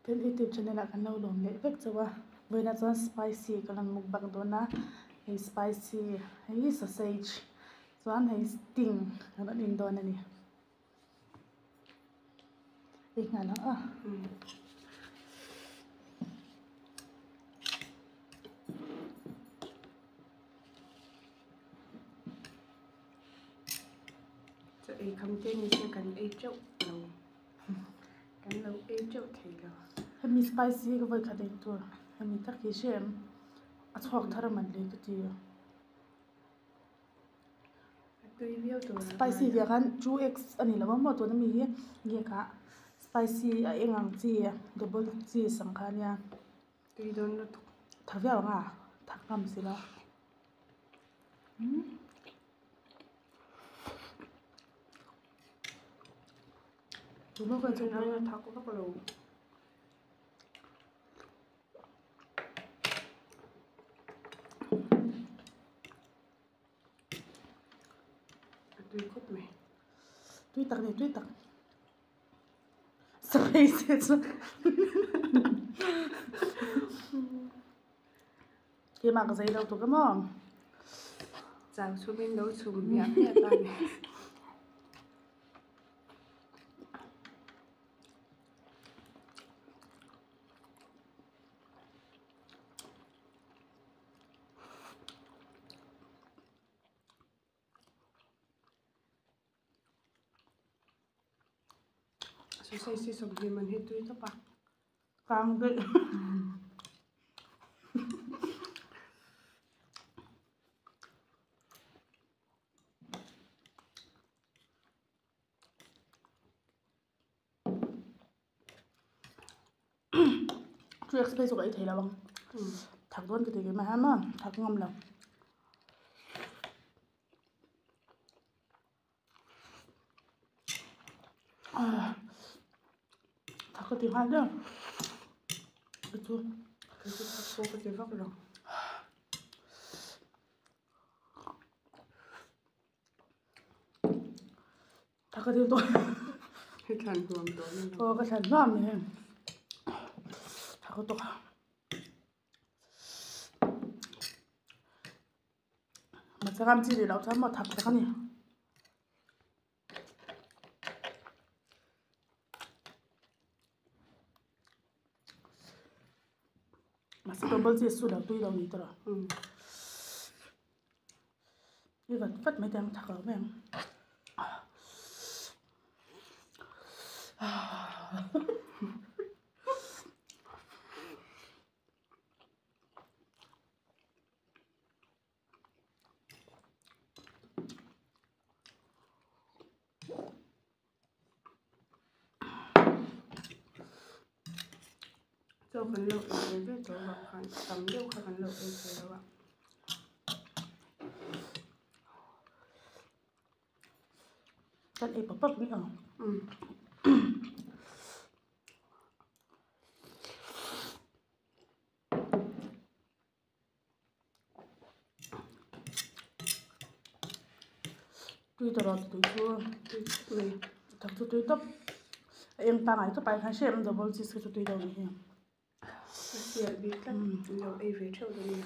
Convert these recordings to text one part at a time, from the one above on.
Tin youtube channel ah kan lo lawm leh vek chauh a vawiinah chuan spicy ka rawn mukbang dawn a hei spicy hei sausage chuan hei sting ka rawn en dawn a ni ei nghal ang a. Chaw ei kham te ni se kan ei teuh lo kan lo ei teuh thei lo. Hemi spicy hi ka vawi khat ei tur hemi tak hi hre em a chhuak thar a man le ka ti a. A tui viau tur a Spicy viah khan 2x a ni lo a maw tuna mi hi nge kha spicy a eng ang chi double cheese ang kha ania. Tui dawn lutuk. Tha viau ang a thak ngam si lo. Thak vak lo. A tui khawp mai. Tui tak ni tui tak. Spicy chu. Keimah ka zei lo tuk a maw? Chau chhumin lo chhum hmiah hmiah ta ni. Sausage hi sawmhnih man hi tui tawp a. Kang daih. Chu explain chu ka ei thei lo ang. Thak dawn ka ti ve mai a maw thak ngam lo. Thak ka ti nghal deuh chu kei chu thak pawh ka ti vak lo. Thak ka ti tawh Hei thlan hnuam tawh ni lo. Aw ka thlan hnuam ni hei thak ka tawk a. Mahse ram chi rih loh chuan maw thak tak a ni. Mahse double cheese chu lo tui lo ni tawh a. I vat vat mai te ang thak lo mai ang. Chaw kan lo ei ve ve tawh avang khan tam deuh kha kan lo ei thei lo a. Kan ei pap pap mai ang. Tui tawrh a tui chu tui tak chu tui tawp a eng pangai tawp ah hian hrem double cheese kha chu tui lo ni hi. A sial bik tlat an lo ei ve theuh dawn a ni.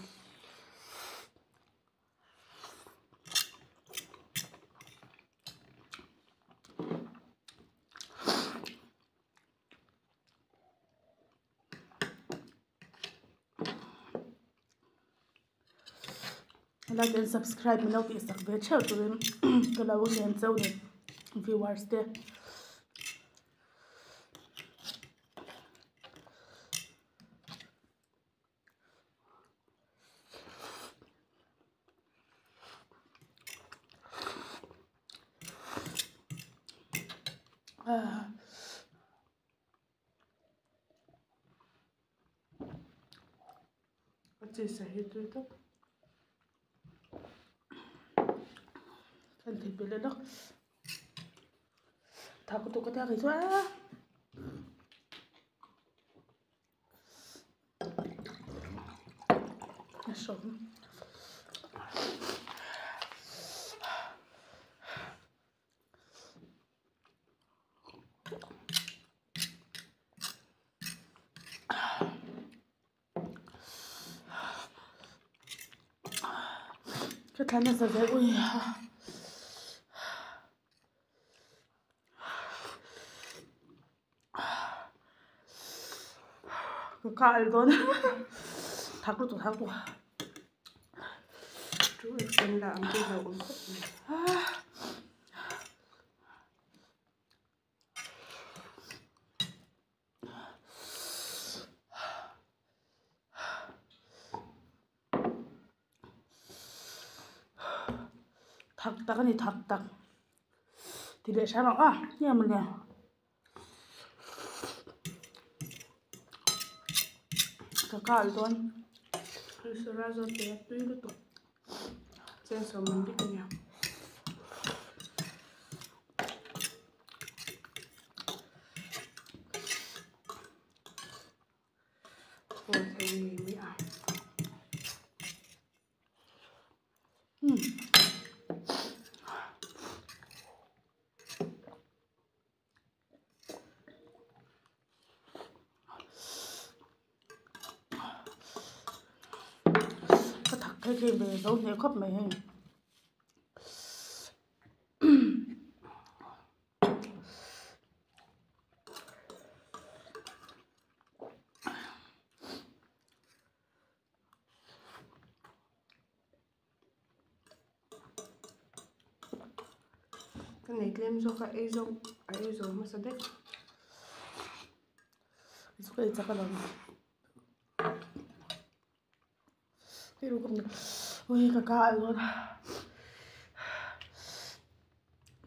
Like and subscribe min lo tih sak ve theuh turin ka lo ngen chauh ni viewers te. A cheese hi tui tawp. Kan thei pe leh lawk. Thak lutuk ka tia kei chu a. A hrawm. Ka thla nasa ve ui a. Ka kal dawn thak lutuk thak lutuk. Chu exam la ang chu hlauh awm khawp mai. Thak tak a ni thak tak ti leh hram ang a nge mawle ka kal dawn Sura zawt te a tui lutuk cheng sawm ang vek a nia. Ka thak phei phei ve zo hneh khawp mai hei. Ka nei tlem zawk a ei zawk a ei zawh hmasa daih. Chu ka ei chak alawm. Ui ka ka a dawn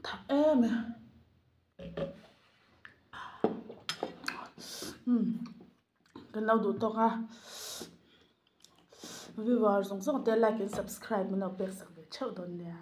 thak em e umm kan lo duh tawk a viewer zawng zawng te like and subscribe min lo pek sak ve theuh dawn nia.